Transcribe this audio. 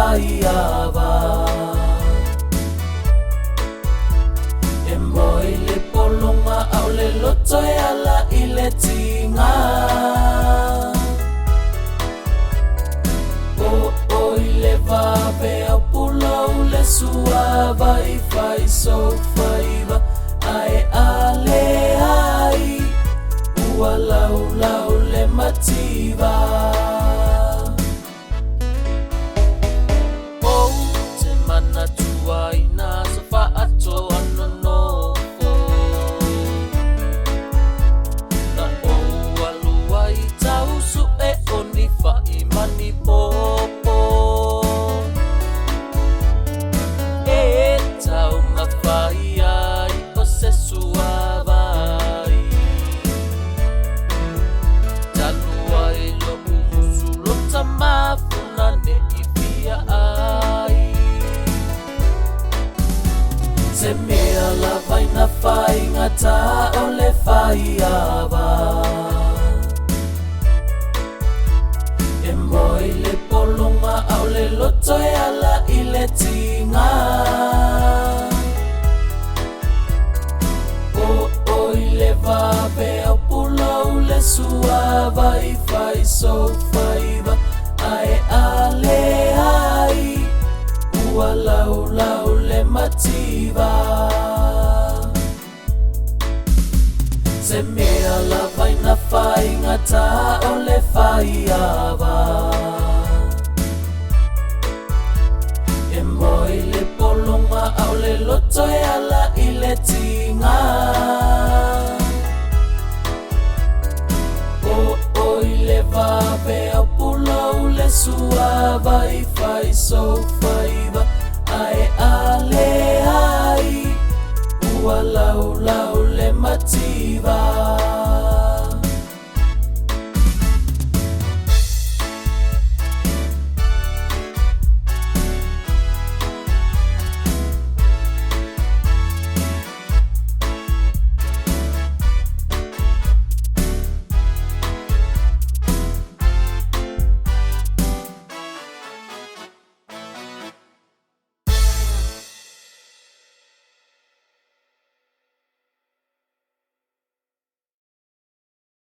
faiava. E moe le pologa a o le loto e ala i le tiga. O o i le vave au pulou le suava i fai faiva ae ale ai ua laulau le mativa. Ou te manatua i nā aso faatoa nonofo, na ou alu ai tau su'e o ni fa'i ma ni pōpō. E taumafai ai o se suavai, talu ai lo'u musu lota mafuna ne'i fia ai. Se mea lava ina faigata o le faiava. E moe le pologa a o le loto e ala i le tiga. O o i le vave au pulou le suava i fai faiva ae ale ai ua laulau le mativa. Se mea lava ina faigata o le faiava. E moe le pologa a o le loto e ala i le tiga. O o i le vave au pulou le suava i fai.